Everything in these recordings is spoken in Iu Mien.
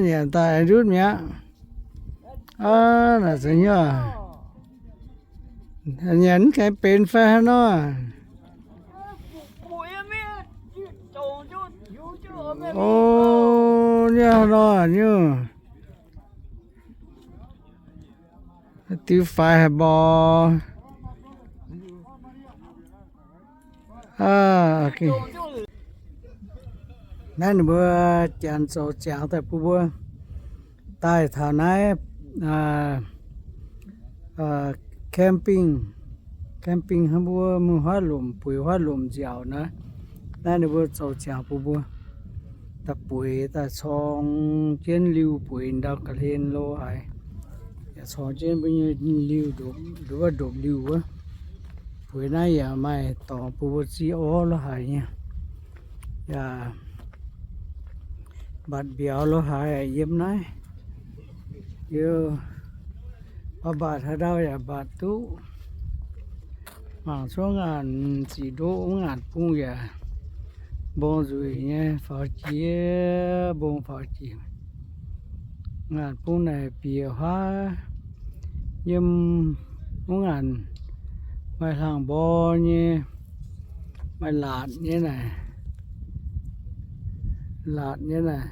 Nyanc daaih ndutv mi'aqv. Aav, naaic za'nyuoz nyanc mv gaengh benx fai haaix nor. O, nyuoz haaix nor nyuoz. Diuh faix haic mborqc. Naaiv ninh mbuo janx zoux ziangx daaih bun mbuo daaih taux naaiv camping, camping hnangv mbuo mingh huaav lomc, bueix huaav lomc nziaauc naaiv. Naaiv ninh mbuo zoux ziangx bun mbuo daaih bueix, daaih corng jienv liuh bueix ndau ga'hlen lo haaix, yaac corng jienv mbuo nyei liuh ndopv, ndopv-liuh wuov. Bueix naaiv yaac maaih dorngx bun mbuo zieqv orv lo haaix nyei, yaac mbatc mbiauz lo haaix yiem naaiv. Liuz, mbatc haaix ndau yaac mbatc duqv. Mangc cuotv ngaanc ziqc ndoqv, wuov ngaanc bung yaac mbong nzueic nyei, faaux jiex, mbong faaux jiex. Ngaanc bung naaic bieqc huaav yiem wuov ngaanc maaih hlang mbor nyei, maaih laatc nyei naaic. Laatc nyei naaic,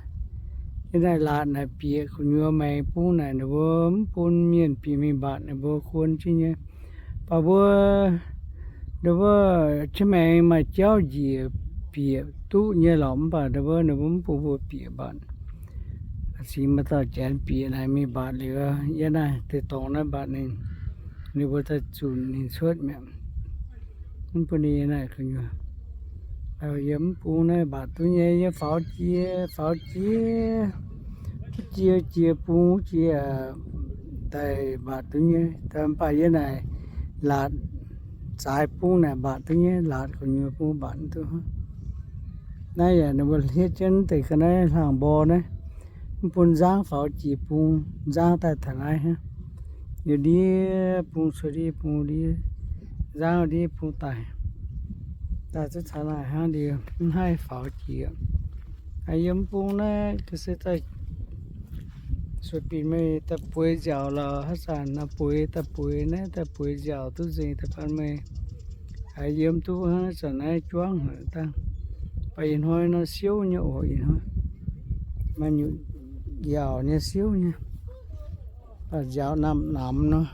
yie naaiv laatc naaic bieqc gu'nyuoz maengx bung naaic, ninh mbuo mv bun mienh bieqc mingh mbatc, ninh mbuo kuon jienv nyei. Baac mbuo, ninh mbuo jienv maengx maaih jauv njiec bieqc duqv nyei lorqc, mv baac ninh mbuo, ninh mbuo mv bun mbuo bieqc mbatc. Cingx maaih dauh janx bieqc naaic mingh mbatc liuz, yie naaiv deix dorngx naaiv mbatc ninh, ninh mbuo daaih zunc ninh cuotv mi'aqv. Mv bun ninh naaic gu'nyuoz, yie mv bung naaiv mbatc duqv nyei, yie faaux jiex, faaux jiex, jiex jiex bung jiex daaih mbatc duqv nyei. Mv baac yie naaic laatc zaaix bung naaic mbatc duqv nyei, laatc gu'nyuoz bung mbatc duqv. Naaiv yaac ninh mbuo hietv jienv deix ga'naaiv hlang mbor naaiv, mv bun nzangv faaux jiex bung, nzangv daaih taux naaiv hnangv. Liuz ndiev bung cuotv ndiev bung ndiev, nzangv ndiev bung daaih, daaih zuqc caux naaic hnangv liuz mv haih faaux jiex. Yiem bung naaiv ga'sie daaih sueih binc meih daaih bueix nziaauc lorqc, haaix zanc naaiv bueix daaih bueix naaiv, daaih bueix nziaauc duqv nzengc daaih baan meih. Haiz yiem duqv hnangv zanc naaiv juangv haic dangh. Baac ih hnoi nor siouv nyei oc, ih hnoi maaih nyutc yaauc nyei siouv nyei. Baac nziaauc namx namx nor.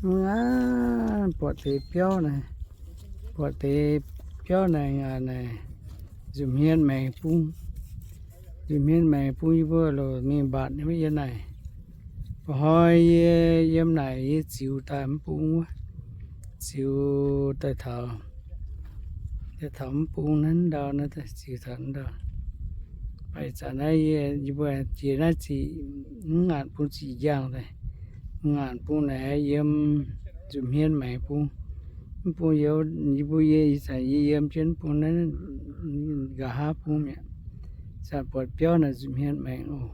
Aav, buatc deix biauv naaic, buatc deix biauv naaic, aa, naaic, nza'hmien maengx bung, nza'hmien maengx bung yie mbuo loc mingh mbatc nyei maiv yie naaic. Mba'hnoi yie yiem naaic yie ziux daaih mv bung wuov, ziux daaih taux, daaih taux mv bung naaiv ndau naaiv, ziux taux ndau. Baac ih zanc naaiv yie, yie mbuo jiex naaiv ziqc, mv ngaanc bung ziqc njang daaih. Mv ngaanc bung naaic yiem nza'hmien maengx bung. Mv bung youz, yie mbuo yie ih zanc yie yiem jienv bung naaiv nqa'haav bung mi'aqv. Zanc buatc biauv naaic nza'hmien maengx oc.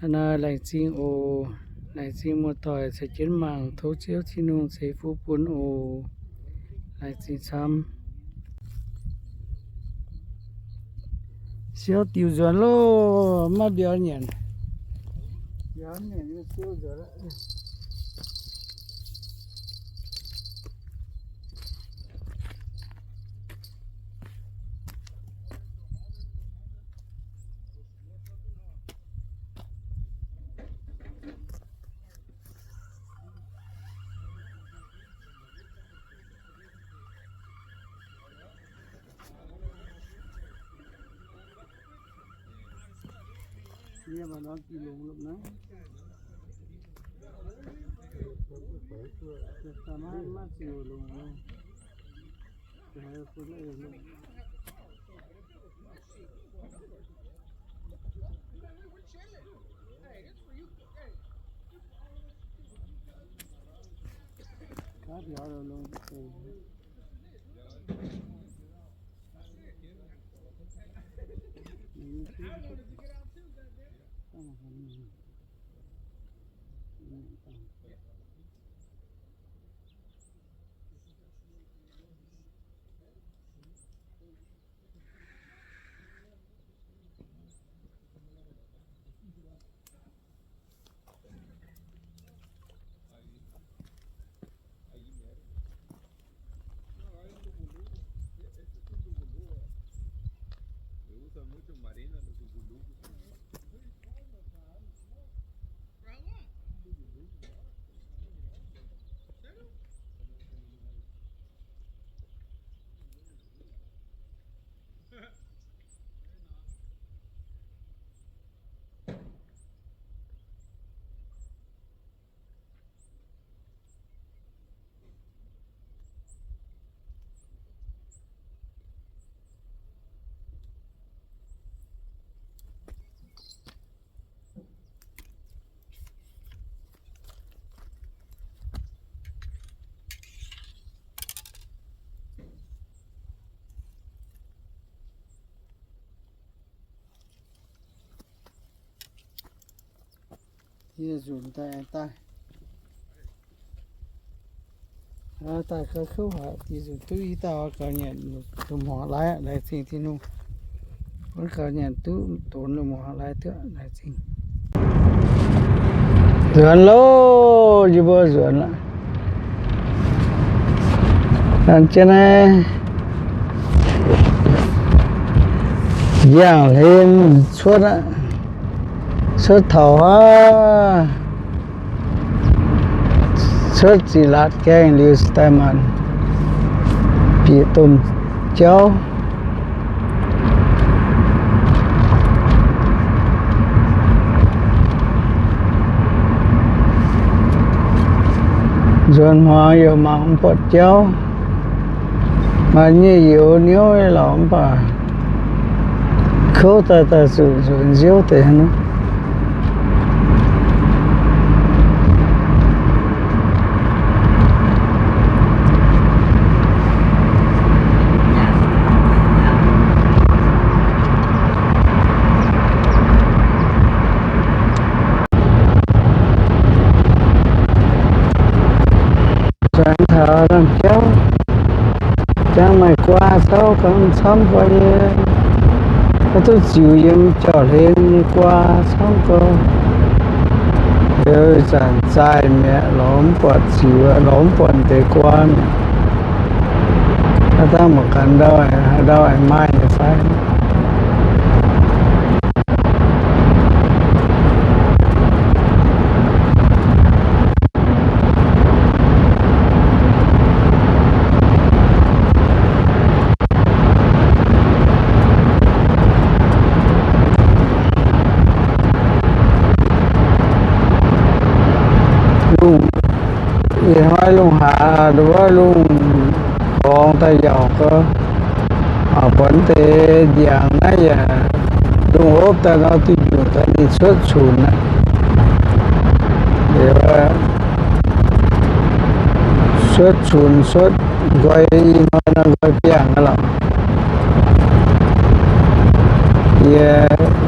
Hnangv naaiv laengz zingh oc. Laengz zingh muoz-doic caux jienv mangc, tov Ziouv Tin-Hungh ceix fuqv bun oc. Laengz zingh camv. Siouv diuh nzuonx loh, maiv mbiauz nyanc. Mbiauz nyanc siouv nzuonx. Nzunc daaih, daaih, daaih gauh kouv haic, dih nzunc duqv i dauh gauh nyanc lungh hmuangx lai aqv, laengz zingh Tin-Hungh. Wuov gauh nyanc duqv donx lungh hmuangx lai duqv, laengz zingh. Nzuonx loh, yie mbuo nzuonx aqv. Gan jienv naaiv yangh hlen cuotv aqv. Cuotv taux aqv, cuotv Ziqc Laatc Gaengh liuz se daaih maanc bieqc domh jauv. Nzuonx hmuangx yaac mangc mv buatc jauv. Maaih nyei youz niouv lauh mv baac kouv daaih daaih zuqc nzuonx nziouv deix hnangv. Zuangx taux norm jauv, jangx maaih guaa cauv gau, camv guaa nyei, maiv duqv ziux yiem jauv-hlen nyei guaa camv gau. Liuz ih zanc zaaih mi'aqv, lorz mv buatc ziux, lorz mv buatc deix guaa mi'aqv. Haaix dauh mangc gaax ndau, haaix ndau maaih nyei fai. Lungh, ih hnoi lungh hlaax wuov lungh horngz daaih yaac gau, buatc deix ndiangx naaiv yaac lungh opv daaih nor duqv nyungc daaih ninh cuotv cunx aqv. Liuz cuotv cunx cuotv nqoi, ih hnoi nor nqoi biangh aqv lorqc. Yie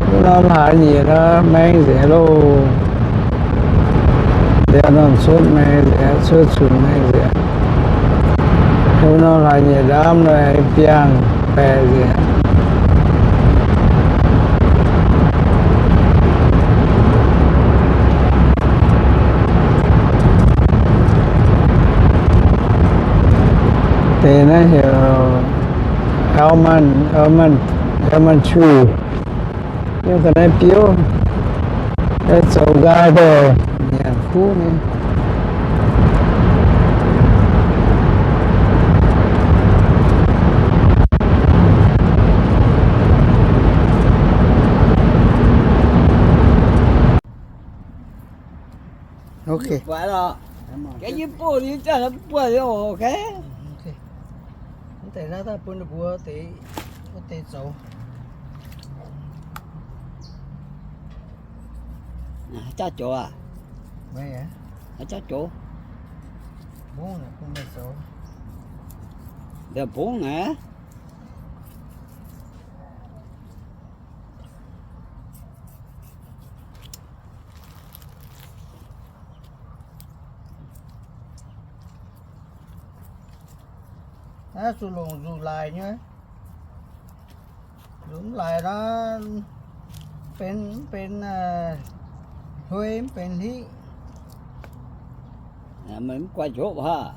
wuov norm hlaax nyeic nor maeng nzengc loh. Liuz norm cuotv maeng nzengc, cuotv cunx maeng nzengc. Wuov norm hlaax nyeic ndaamv nor biangh baeqc nzengc. Deix naaiv heuc almond, almond, almond tree. Yiem ga'naaiv biouv, zoux nqaai daaih nyanc kuv nyei. Ok. Buatc lorqc. Ga'naaiv yie buov, yie jangx buov, ok. Mv deix naaiv daaih bun ninh mbuo deix, wuov deix zoux. Haaix jauv joux aqv? Meih aqv. Haaix jauv joux? Mbungv naaic bun meih zoux. Ndongc mbungv naaic. Naaiv zuqc longc nzuqc laic nyei. Nzuqc mv laic nor, benx, mv benx hluei, mv benx hlitv. Meih mv guaix nzopv haav.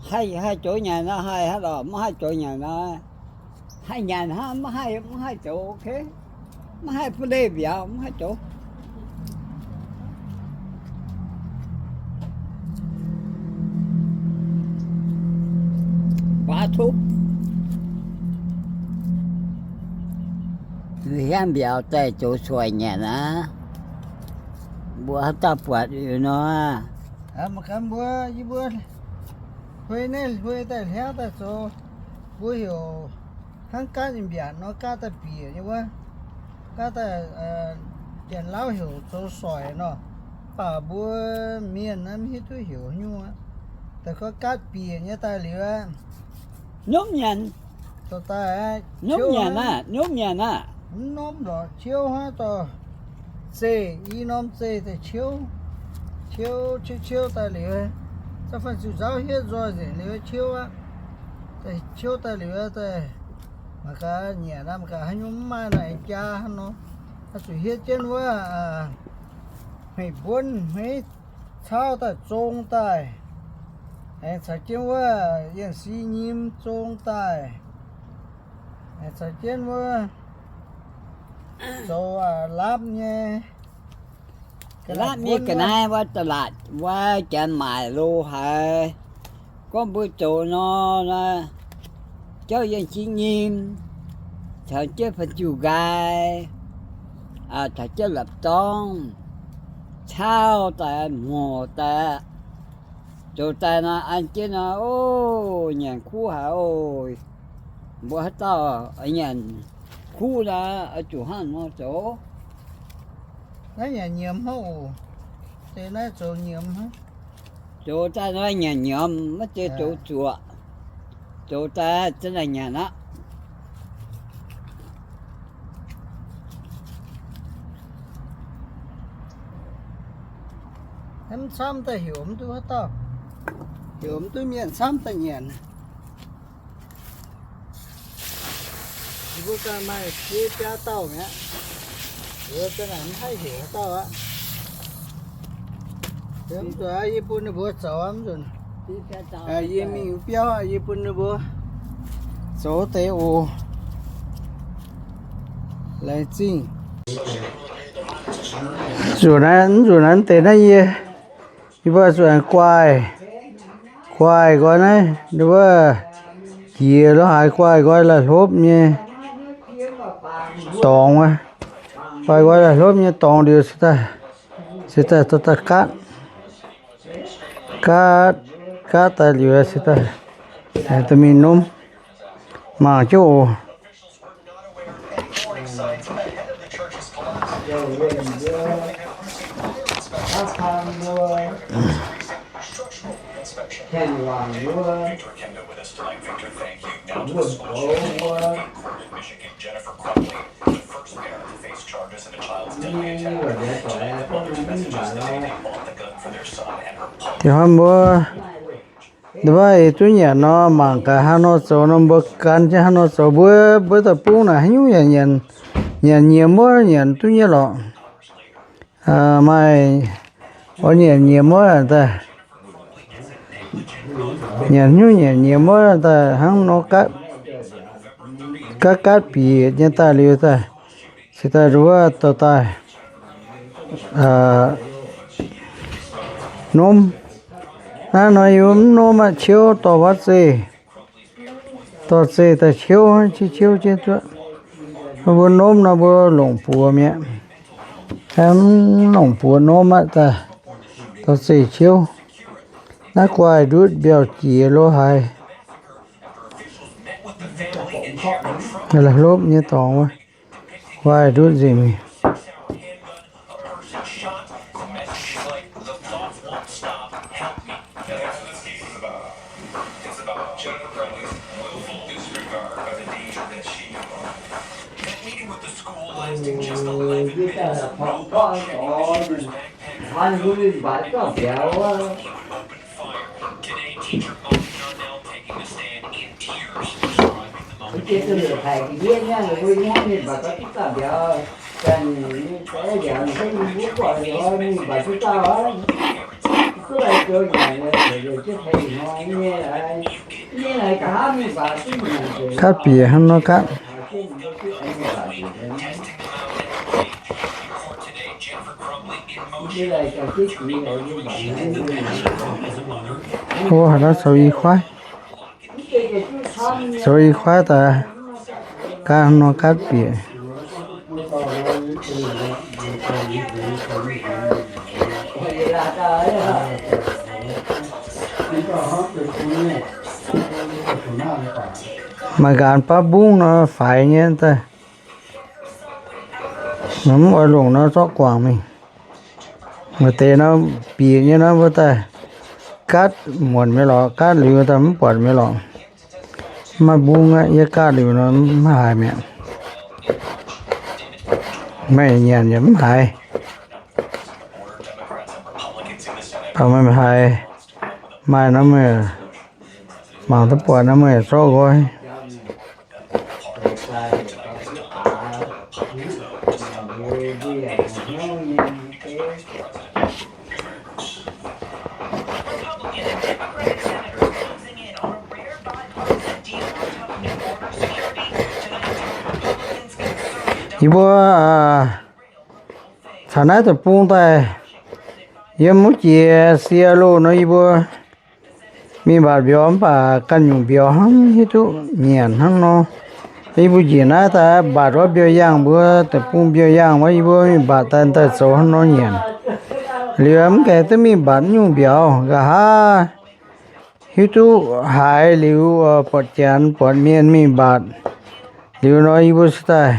Haih, haih joux nyanc nor haih hnangv lorqc, maiv haih joux nyanc nor, haih nyanc hnangv, maiv haih, maiv haih joux, ok. Maiv haih bun leih mbiauz, maiv haih joux. Baav tov. Hiaangv mbiauz daaih zoux suaic nyanc aqv. Mbuo haaix dauh buatc nor. Mangc gaax mbuo, yie mbuo hloi naaiv hloi daaih hlauv daaih zoux, mbuo heuc hnangv gaatv nyei mbiaatc nor gaatv daaih bieqc nyei wuov. Gaatv daaih, Janx-Lauv heuc zoux soic nor, mv baac mbuo mienh naaiv mv hiuv duqv heuc haaix nyungc aqv. Daaih gorngv gaatv bieqc nyei daaih liuz aqv, nyormv nyanc. dorh daaih aqv. Nyormv nyanc aqv, nyormv nyanc aqv. Mv norm lorqc, ciouv hnangv dorh zeih, i norm zeih daaih ciouv, ciouv ciouv ciouv daaih liuz, za'gengh zuqc nzauv hietv nzoih nzengc liuz ciouv aqv. Daaih ciouv daaih liuz daaih, mangc gaax nyanc aqv, mangc gaax haaix nyungc mv maaih naaic jaa hnangv nor. Oix zuqc hietv jienv wuov hmeiv-mbuonv hmeiv cauv daaih zong daaih, aengx caux jienv wuov yienh si nyim zong daaih, aengx caux jienv wuov zoux laapv nyei, laapv nyei ga'naaiv wuov da'laatc wuov janx maaic lo haic. Gorngv mbuo zoux nor, jauv yienh si nyim, caux jienv fa'juv nqaai, caux jienv la'bamv dorngv, cauv daaih, hmuoqc daaih, zoux daaih nor an jienv nor, o, nyanc kuv haic oc. Mbuo haaix dauh nyanc kuv nor, oix zuqc hnangv nor zoux. Naaiv nyanc nyiemz hnangv oc. Deix naaiv zoux nyiemz hnangv. Zoux daaih nor nyanc nyiemz, maiv zeiz zoux zuoqc. Zoux daaih zanc naaic nyanc aqv. Mv camv daaih heuc mv duqv haaix dauh, heuc mv duqv mienh camv daaih nyanc. Yie mbuo ganh maaih biaa dauh mi'aqv. Mbuo ganh naaic mv haih heuc haaix dauh aqv. Mv zuqc yie bun ninh mbuo zoux mv nzunc. Yie mingh biauv, yie bun ninh mbuo zoux deix oc. Laengz zingh. Zuqc naaiv, mv zuqc naaiv deix naaiv yie, yie mbuo zuqc guaaih, guaaih nqoi naaiv, wuov jiex lo haaix guaaih nqoi la'hlopv nyei dorngx wuov. Guaaih nqoi la'hlopv nyei dorngx liuz se daaih, se daaih dorh daaih gaatv, gaatv, gaatv daaih liuz se daaih, daaih mingh nomv. Mangc jienv oc. Da'faanh mbuo, wuov ei duqv nyanc nor, mangc gaax hnangv nor zoux nor, mbuo gan jienv hnangv nor zoux. Mbuo, mbuo deic-bung naaic haaix nyungc yaac nyanc, nyanc nyiemz wuov nyanc duqv nyei lorqc. Maaih oix nyanc nyiemz wuov daaih, nyanc haaix nyungc nyanc nyiemz wuov daaih hnangv nor gaatv, gaatv gaatv bieqc nyei daaih liuz daaih, se daaih wuov dorh daaih nomv. Naaiv nor yie mv nomv aqv, ciouv dorh wuov zeih, dorh zeih daaih ciouv, ciouv ciouv jienv zuoqv. Mbuo nomv nor mbuo longc buoz mi'aqv. Mv longc buoz nomv aqv, daaih dorh zeih ciouv. Naaiv guaaih ndutv mbiauh jiex lo haaix, la'hlopv nyei dorngx wuov, guaaih ndutv nzengc mingh. Gaatv bieqc hnangv nor gaatv. Ov, haaix dauh zoux i kuaaiv, zoux i kuaaiv daaih, gaatv hnangv nor gaatv bieqc. Maaih nqaanx baav mbungv nor faix nyei daaih. Mv oix longc nor zorqv guangc mingh. Maaih deix nor bieqc nyei nor mbuo daaih gaatv muonc mingh lorqc, gaatv liuz daaih mv buatc mingh lorqc. Maaih mbung aqv, yie gaav liuz nor mv haiz mi'aqv. Meih nyanc yaac mv haiz. Baac meih haiz maaih nor meih mangc duqv buatc nor meih zorqv nqoi. Yie mbuo caux naaiv deic-bung daaih yiem wuov jiex sie loh nor yie mbuo mingh mbatc mbiauz mv baac ganh nyungc mbiauz hnangv hiuv duqv nyanc hnangv nor. Yie mbuo njiec naaiv daaih mbatc wuov mbiauz-yaangh mbuo, deic-bung mbiauz-yaangh wuov yie mbuo mingh mbatc daaih daaih zoux hnangv nor nyanc. Liuz mv gaengh duqv mingh mbatc nyungc mbiauz, nqa'haav hiuv duqv haiz liuz buatc janx buatc mienh mingh mbatc. Liuz nor yie mbuo cingx daaih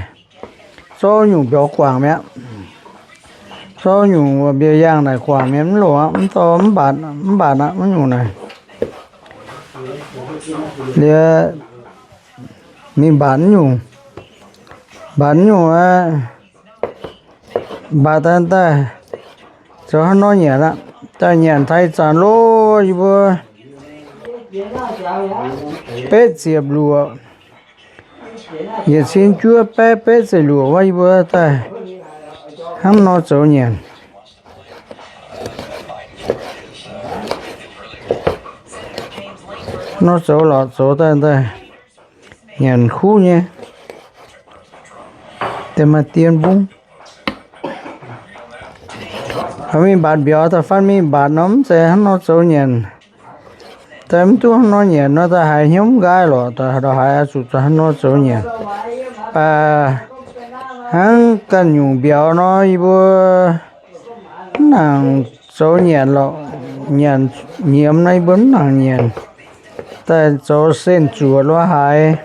zorqv nyungc mbiauz guangc mi'aqv. Zorqv nyungc mbiauz-yaangh naaic guangc mienh mv longc aqv, mv dorh mv mbatc, mv mbatc aqv, mv nyungc naaic. Liuz mingh mbatc nyungc, mbatc nyungc aqv, mbatc daaih daaih zoux hnangv nor nyanc aqv. Daaih nyanc taux ih zanc lo, yie mbuo betv ziepc luoqc, yietc cin juov baeqv betv ziepc luoqc wuov yie mbuo daaih hnangv nor zoux nyanc. Nor zoux lorqc, zoux daaih daaih nyanc kuv nyei. Deix maaih dien mbungv. Mingh mbatc mbiauz daaih fai mingh mbatc nor mv zeiz hnangv nor zoux nyanc. Daaih mv duqv hnangv nor nyanc nor daaih haiz hnyouv mv nqaai lorqc, daaih haiz oix zuqc hnangv nor zoux nyanc. Baac hnangv ganh nyungc mbiauz nor yie mbuo mv nangc zoux nyanc lorqc. Nyanc nyiemz nor yie mbuo mv nangc nyanc. Daaih zoux sen zuoqc lo haaix.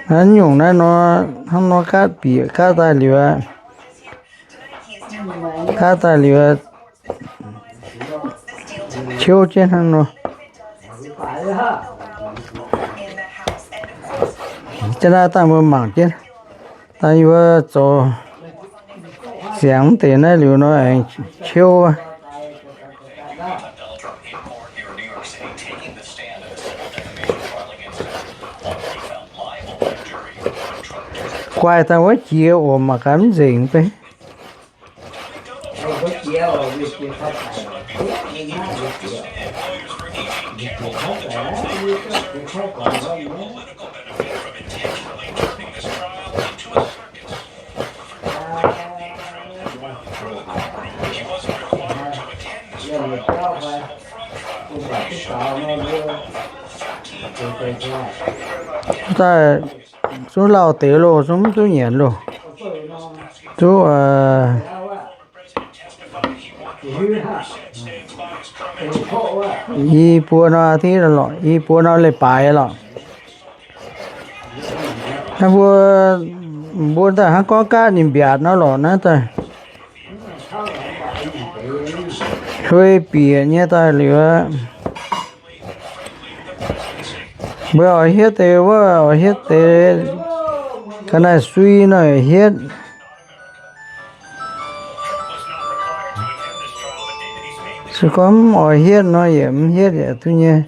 Naaiv nyungc naaiv nor, hnangv nor gaatv bieqc gaatv daaih liuz, gaatv daaih liuz, ciouv jienv hnangv nor. Jaav naaiv dangh mbuo mangc jienv, dangh yie mbuo zoux ziangx mv deix naaiv liuz nor aengx ciouv. Guaih daaih wuov jiex oc, mangc gaax mv nzengc beiv. Daaih zungv lauh deix loh, zungv mv duqv nyanc loh. Duqv i buo nor, aa, div lorqc, i buo nor leiz-baaix lorqc. Naaiv mbuo, mbuo daaih hnangv gorngv gaatv ninh mbiaatc nor lorqc naaiv daaih. Hloi bieqc nyei daaih liuz, mbuo oix hietv deix wuov, oix hietv deix ga'naaiv sui nor hietv. Se gorngv mv oix hietv nor, yaac mv hietv yaac duqv nyei.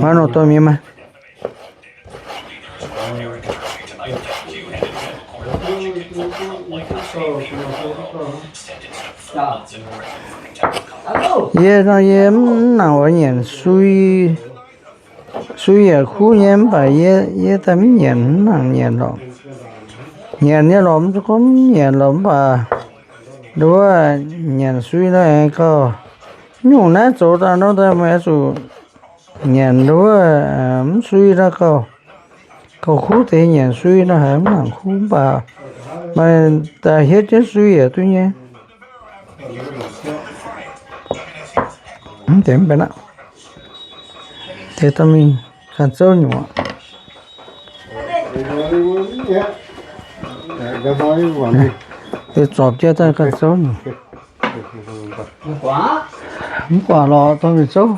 Maiv nor dorh mienh maah. Yie nor yie mv nangc oix nyanc sui. Sui yaac kuv nyei, mv baac yie, yie daaih mv nyanc, mv nangc nyanc lorqc. Nyanc nyei lorqc, mv zuqc gorngv mv nyanc lorqc, mv baac nduov nyanc sui nor aengx gauh, nyungc naaiv zoux daaih nor daaih meih oix zuqc nyanc nduov mv sui nor gauh, gauh kuv deix. Nyanc sui nor haiz mv nangc kuv, mv baac maaih daaih hietv jienv sui yaac duqv nyei. Mv deix mv benx aqv. Deix dorh mingh ganh zouv nyungc aqv. Deix zorpc jienv daaih ganh zouv nyungc. Mv guangc lorqc, dorh mingh zouv.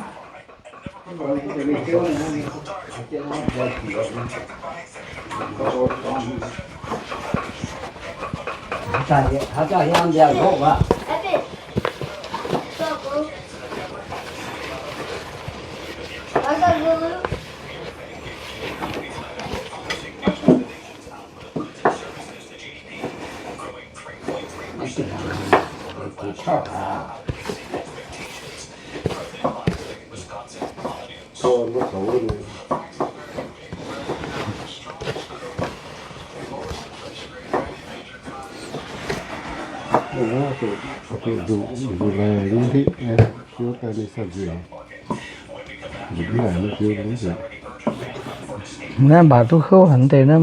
Naaiv mbatc duqv houv haic deix naaiv,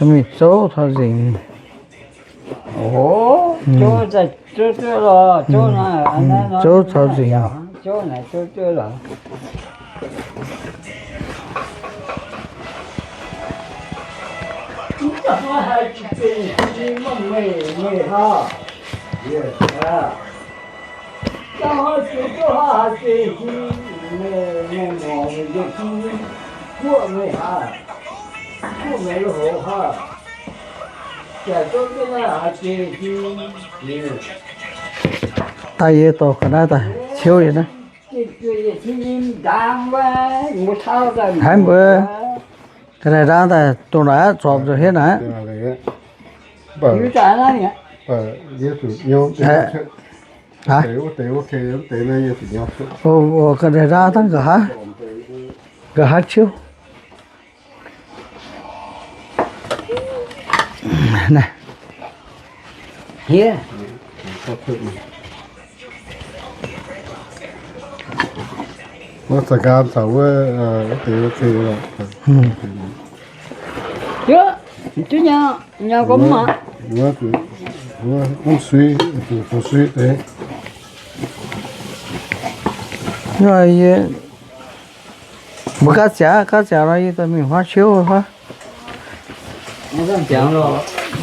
mingh zouv taux nzengc. Zouv taux nzengc. Daaih yie dorh ga'naaiv daaih ciouv yie naaiv. Haiz mbuo ga'naaiv ndaang daaih dongh naaiv aqv, zorpc nzengc hietv naaiv. Ga'naaiv ndaang dangh nqa'haav, nqa'haav ciouv. Wuov zaah nqaam caux wuov deix wuov ceix lorqc. Mv sui, zuqc sui deix. Mbuo gaav ziangx, gaav ziangx nor yie dorh mingh huaav ciouv huaav.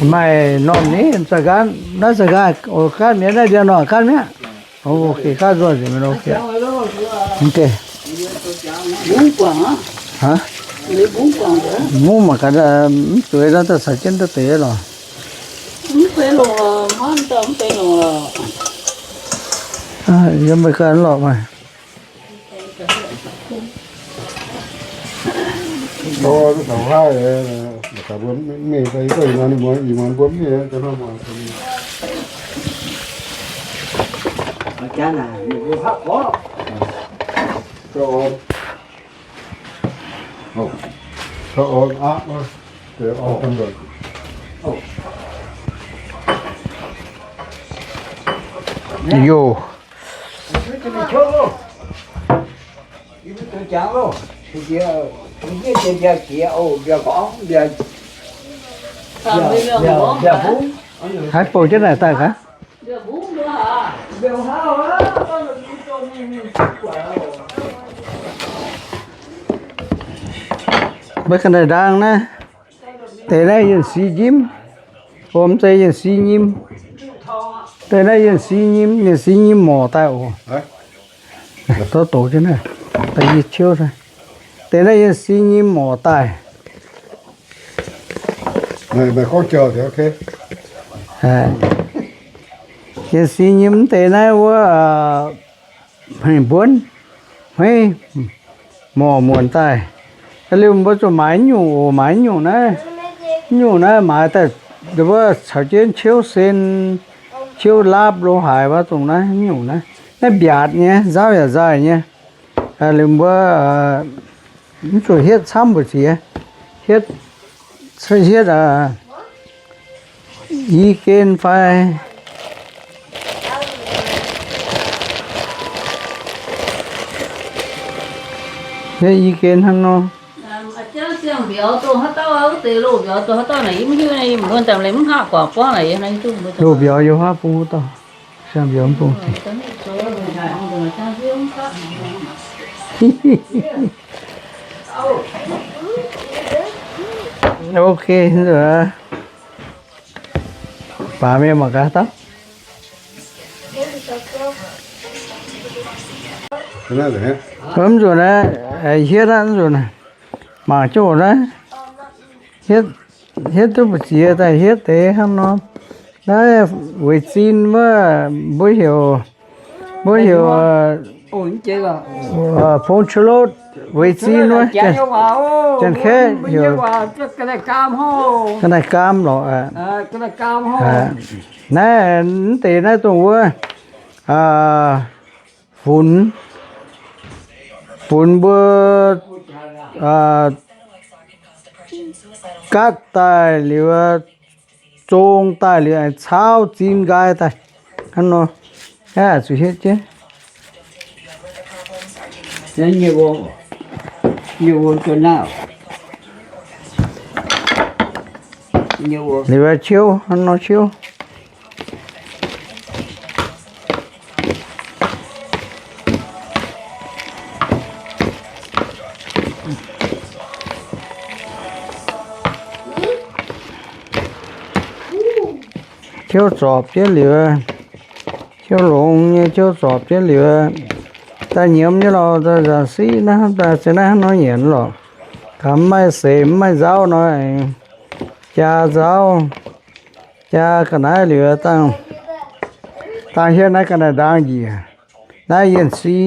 Maaih norm ni, zaah nqaam, naaiv zaah nqaam, o, gaanv mi'aqv, naaiv ndiangx nor gaanv mi'aqv. O, ok, gaanv nzuonx nzengc, ok. Mungv mangc gaax, mv zuqc naaiv daaih caux jienv duqv deix lorqc. Yiem meih ganh lorqc maah. Yoh. Haaix bouh jienv naaic daaih gaax? Mbuo ga'naaiv ndaang naaiv, deix naaiv yienh si nyim, o, mv zeiz yienh si nyim. Deix naaiv yienh si nyim, yienh si nyim morc daaih oc. Doqc doqc jienv naaiv, da'yietv ciouv. Deix naaiv yienh si nyim morc daaih. Yienh si nyim mv deix naaiv wuov, hmeiv mbuonv, hmeiv morc muonc daaih. Liuz mbuo zuqc maaiz nyungc oc, maaiz nyungc naaiv, nyungc naaiv maaiz daaih, wuov caux jienv ciouv sen, ciouv laapv lo haaix wuov dongh naaiv nyungc naaiv. Naaiv mbiaatc nyei, nzauv yaac nzaaih nyei. Liuz mbuo mv zuqc hietv camv mbu'ziex, hietv, hietv i gen fai hietv i gen hnangv nor. Loz-mbiauz yiem haav bung wuov dauh, siang-mbiauz mv bung. Ok, baac mienh mangc gaax dauh. Mv nzunc naaiv, hietv aqv nzunc. Mangc jienv naaiv, hietv, hietv duqv mbu'ziex daaih hietv deix hnangv nor. Naaiv weic zin wuov, mbuo heuc, mbuo heuc, pong chu lotv, weic zin wuov, Janx-Kaeqv heuc ga'naaiv gaam lorqc. Naaiv mv deix naaiv dongh wuov funx, funx mbuo gaatv daaih liuz, zong daaih liuz, aengx cauv zin nqaai daaih hnangv nor. Aa, zuqc hietv jienv. Liuz ciouv hnangv nor ciouv. Ciouv zorpc jienv liuz, ciouv longx nyei ciouv zorpc jienv liuz, daaih nyiemz nyei lorqc. Nzaangc siqv naaiv, se naaiv hnangv nor nyienz lorqc. Gaax, mv maaih seix, mv maaih nzauv nor, jaa nzauv, jaa ga'naaiv liuz, dangh hietv naaiv ga'naaiv ndaang njiec. Naaiv yienh si,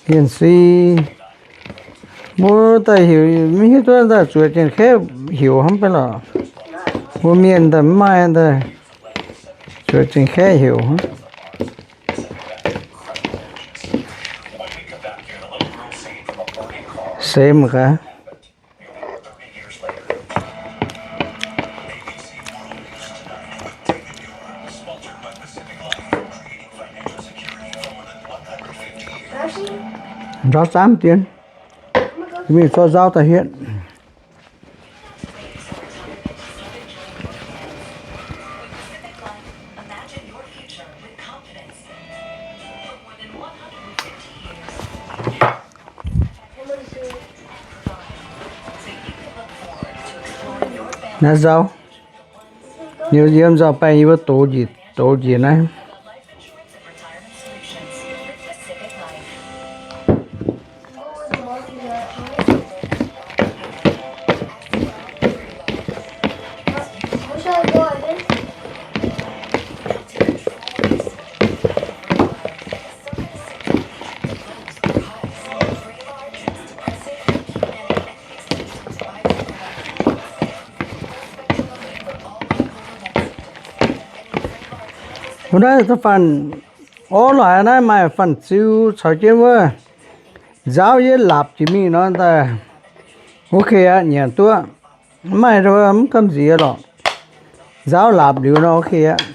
yienh si. Mbuo daaih heuc mv hiuv duqv daaih zuoqc Janx-Kaeqv heuc hnangv baav lorqc. Mbuo mienh daaih mv maaih daaih zuoqc Janx-Kaeqv heuc hnangv. Seix mangc gaax. Nzauv zaamv dien, mingh zorqv nzauv daaih hietv. Naaiv nzauv, yiem nzauv baengh yie mbuo dox njiec, dox njiec naaiv. Wuov naaiv da'faanh orv laaix naaiv maaih fanh ziu caux jienv wuov nzaauv yie laapc jiex mingh nor daaih, ok aqv, nyanc duqv. Mv maaih mv gamh nziex lorqc. Nzaauv laapc liuz nor ok aqv.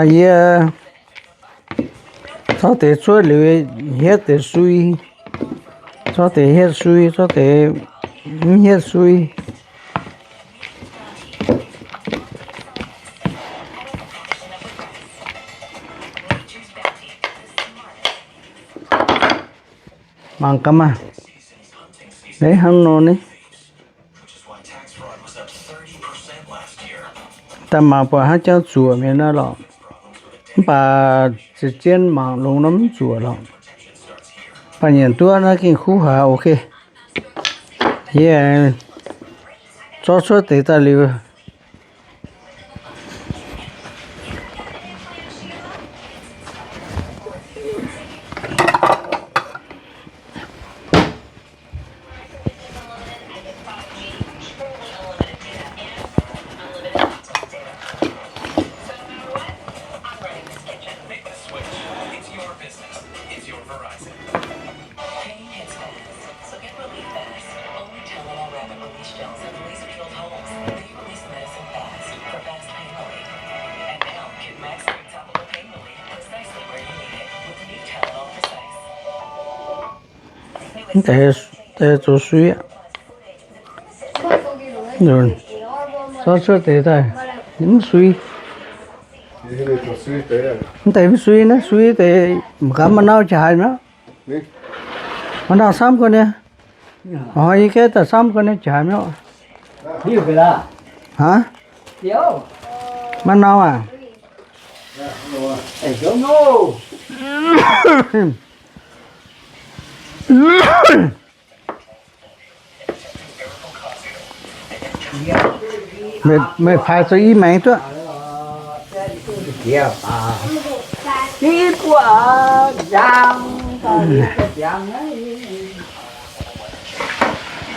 Yie zorqv deix cuotv liuz hietv deix sui, zorqv deix hietv sui, zorqv deix mv hietv sui. Mangc gaax maah, hnangv nor ni. Daaih mangc buatc hnangv jauv zuoqc mienh naaiv lorqc. Mv baac zien-zien mangc longx nor mv zuoqc lorqc. Mv baac nyanc duqv naaiv gengh kuv haic, ok. Yie zorqv cuotv deix daaih liuz. Mv deix, deix zoux sui aqv. Zorqv cuotv deix daaih, mv sui. Mv deix mv sui naaiv, sui deix mv gaax, maaih nau jaax haic mi'aqv. Maaih nau camv gau nyei. Hnoi yie gaeqv daaih camv gau nyei, jaax haic mi'aqv. Aav, maaih nau aac. Meih, meih paaix zoux i maengx duqv.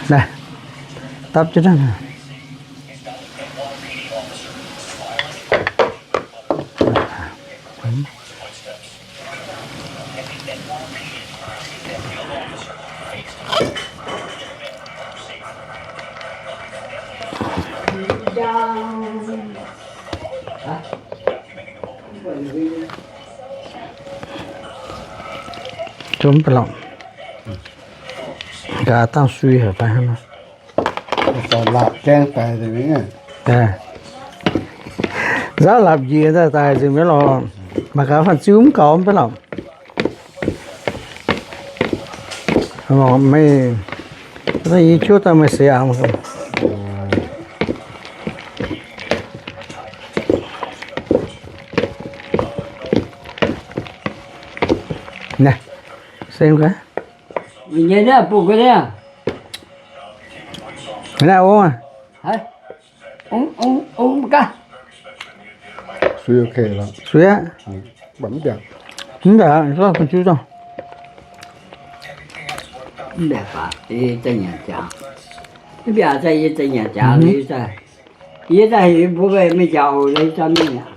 Naaiv, dapv jienv naaiv. Zomv ba'lauh. Nqa'haav dangh sui haic fai hnangv nor. Laapc gaeng daic nzengc. Nzauv laapc njiec daaih daic nzengc mi'aqv lorqc. Mangc gaax fanh ziu mv gaux mv baac lorqc. Meih, yie cuotv daaih meih seix aqv. Naaiv, se gaax. Naaiv ong aqv. Suiv aqv. Mv baac zorqv fu'juv zorqv. Mv baac za'gengh nyanc jaax, mv baac za'gengh nyanc jaax, yie daaih heuc mbuo mingh njaaux leiz za'gengh mingh aqv.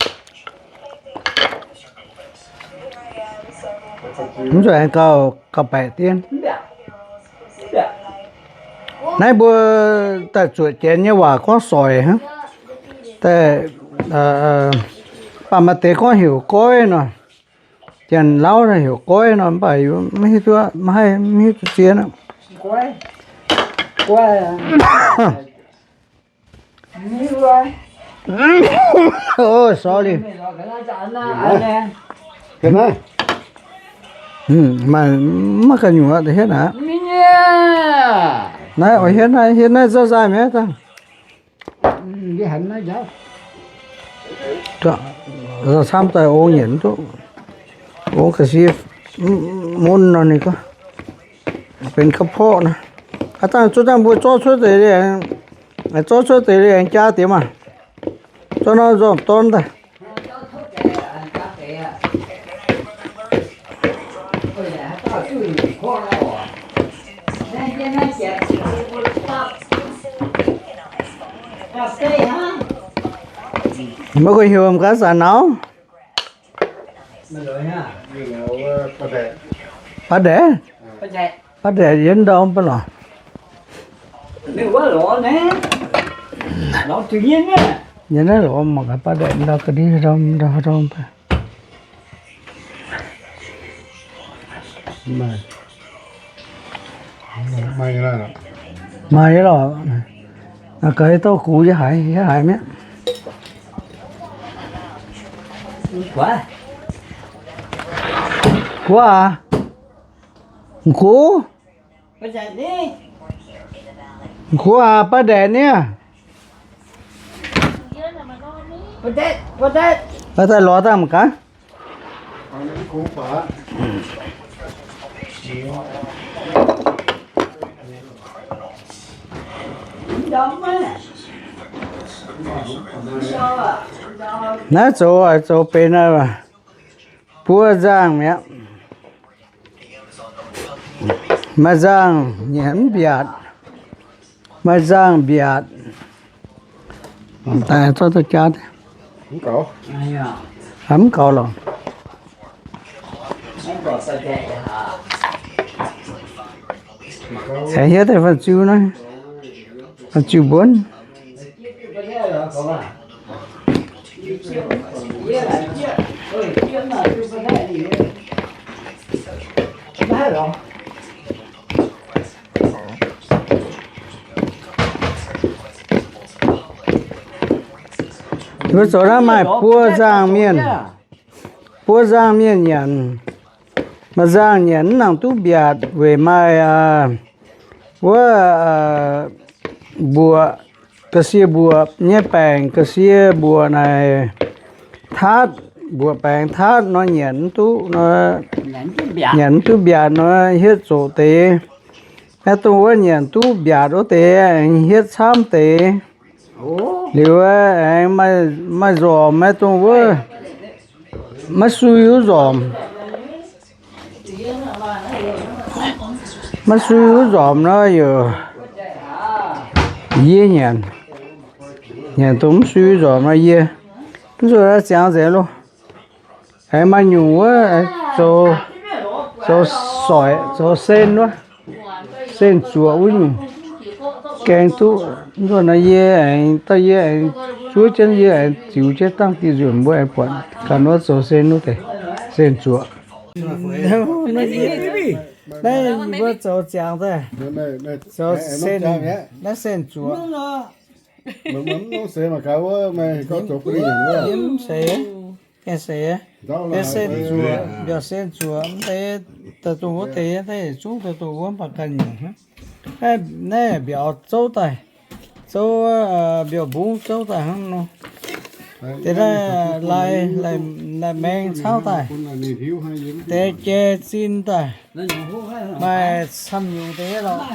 Mv zuqc aengx gauh, gauh baeqc dien. Naaiv mbuo daaih zuoqc janx nyei waac gorngv soic hnangv. Daaih, baac maaih deix gorngv heuc goiv nor. Janx-lauv heuc goiv nor, mv baac mv hiuv duqv, maiv haih, mv hiuv duqv zien aqv. Oh, sorry. Maaih, maiv ganh nyungc aqv, hietv aqv. Naaiv, hietv naaiv, hietv naaiv zorqv nzaaih mi'aqv dangh. Camv daaih ong nyienc duqv. Ong ga'sie mun nor ninh gorngv benx ข้าวโพด nor. Aav dangh zuov dangh mbuo zorqv cuotv deix liuz, zorqv cuotv deix liuz aengx jaa diex maah. Zorqv nor nzormc dorn daaih. Maiv gu'nyuoz gaax zanc nor. Baav daeqc, baav daeqc yiem ndau mv baac lorqc. Yiem naaiv lorqc mangc gaax baav daeqc ndau ga'ndiev ndau ndau ndau. Maaih lorqc. Ga'naaiv dorh gux yie haiz, yie haiz mi'aqv. Guv aac, gux, gux aac, baav daeqc niaa. Daaih lorz daaih mangc gaax. Naaiv zoux, zoux benx buov nzangh mi'aqv. Maaih nzangh nyanc mv mbiaatc. Maaih nzangh mbiaatc. Daaih zorqv duqv jaav. Mv gaux lorqc. Aengx hietv daaih fanh ziu naaiv, fanh ziu mbuonv. Mbuo zoux naaiv maaih buo nzangc mienh, buo nzangc mienh nyanc. Maaih nzangc nyanc mv nangc duqv mbiaatc weic maaih wuov mbuoqc, ga'sie mbuoqc nyei baengc, ga'sie mbuoqc naaic taatv, mbuoqc baengx taatv nor nyanc mv duqv, nyanc mv duqv mbiaatc nor hietv zoqc deix. Maiv dongh wuov nyanc duqv mbiaatc wuov deix aengx hietv camv deix. Liuz aengx maaih nzormc, maiv dongh wuov maiv sui wuov nzormc. Maiv sui wuov nzormc nor yaac yie nyanc. Nyanc dongh mv sui wuov nzormc nor yie. Mv zuqc ziangx nzengc loh. Aengx maaih nyungc wuov zoux, zoux soic, zoux sen wuov, sen zuoqc wuov nyungc gaeng duqv. Mv zuqc nor yie aengx, dauh yie aengx zuov jienv, yie aengx ziux jienv dangh diuh nzunc mbuo aengx buatc ganh wuov zoux sen wuov deix, sen zuoqc. Naaiv yie mbuo zoux ziangx daaih, zoux sen, naaiv sen zuoqc. Yie mv seix, gaengh seix, mbiauz sen zuoqc, mv deix daaih dongh wuov deix, daaih zungv daaih dongh wuov mv baac ganh nyungc. Naaiv mbiauz zouv daaih, zouv, mbiauz mbungv zouv daaih hnangv nor. Deix daaih lai, lai maeng cauv daaih, deix jai zinh daaih, maaih camv nyungc deix lorqc.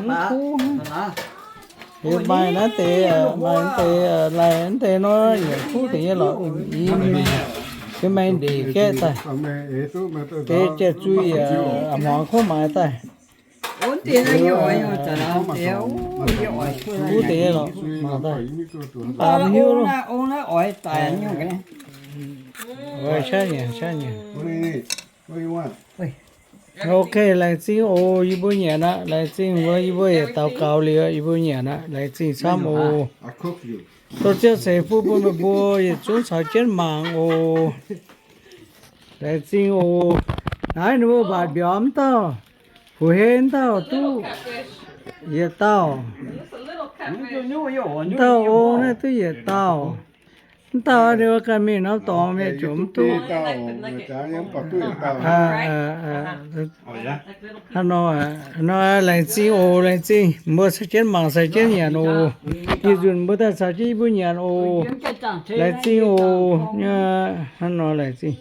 Mv kuv, maaih naaiv deix, maaih naaiv deix, lai naaiv deix nor yietc kuv deix nyei lorqc. Yie maaih ndeic gaeqv daaih, deix jai zuih, hmuangx kuv maaiz daaih. Kuv deix nyei lorqc, mangc daaih. Mv baac mv hiuv loh. Ok, laengz zingh oc, yie mbuo nyanc aqv. Laengz zingh mbuo, yie mbuo yietc daux gaux liuz, yie mbuo nyanc aqv. Laengz zingh camv oc. Dorh ziangh ceix bun mbuo, meih mbuo yietc zungv caux jienv mangc oc. Laengz zingh oc. Naaiv ninh mbuo mbatc mbiauz mv dauh, fu'hei mv dauh duqv yietc dauh. Mv dauh oc, naaiv duqv yietc dauh. Mv dauh ninh mbuo ganh mingh norm dorngx mienh ziouc mv duqv. Hnangv nor, hnangv nor, laengz zingh oc, laengz zingh. Mbuo caux jienv mangc, caux jienv nyanc oc. Ih nzunc mbuo daaih caux jienv yie mbuo nyanc oc. Laengz zingh oc. Hnangv nor laengz zingh.